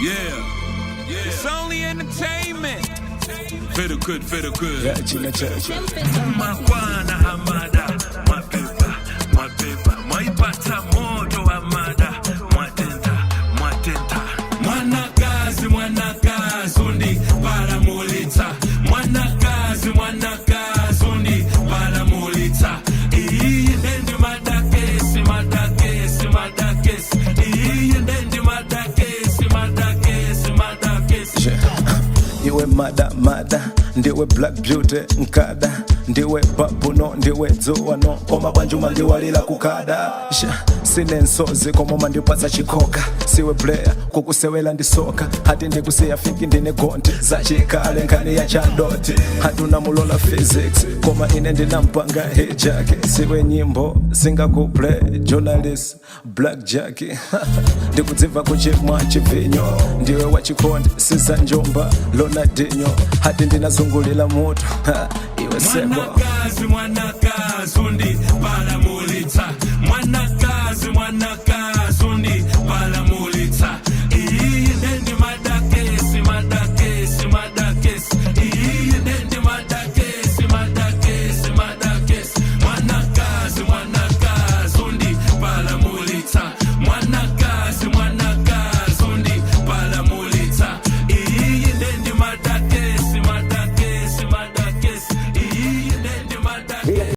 Yeah. It's only entertainment. Feel good, feel good. Yeah, china cheche. Makwana hamada, mapepa, mapepa, mwaipata moto hamada, mwatenta, mwatenta. Mwanakazi, mwanakazi, undi palamulitsa. Mwanakazi, mwanakazi, undi palamulitsa. Iyi ndendi madakesi, madakesi, madakesi. Iyi ndendi madakesi, madakesi, madakesi. Yeah. Iwe mada mada, ndiwe black beauty nkada, ndiwe babuno, ndiwe dzuwano, koma bwanji umandiwalira kukada. Sha, sine nsozi koma umandipatsa chikoka, siwe player kukusewela ndisoka, hati ndikusiya fiki ndine gonti zachikale nkhani ya chadoti, hatuna mulola physics koma ine ndinampanga hijack, siwe nyimbo singakuplay journalist black jack, ndikudziva kuchimwa chivinyo, ndiwe wachikondi siza njomba Ronaldinho, hati ndinazungulira mutu. Ha, iwe sebo. Mwanakazi, mwanakazi, undi palamulitsa. Mwanakazi, mwanakazi.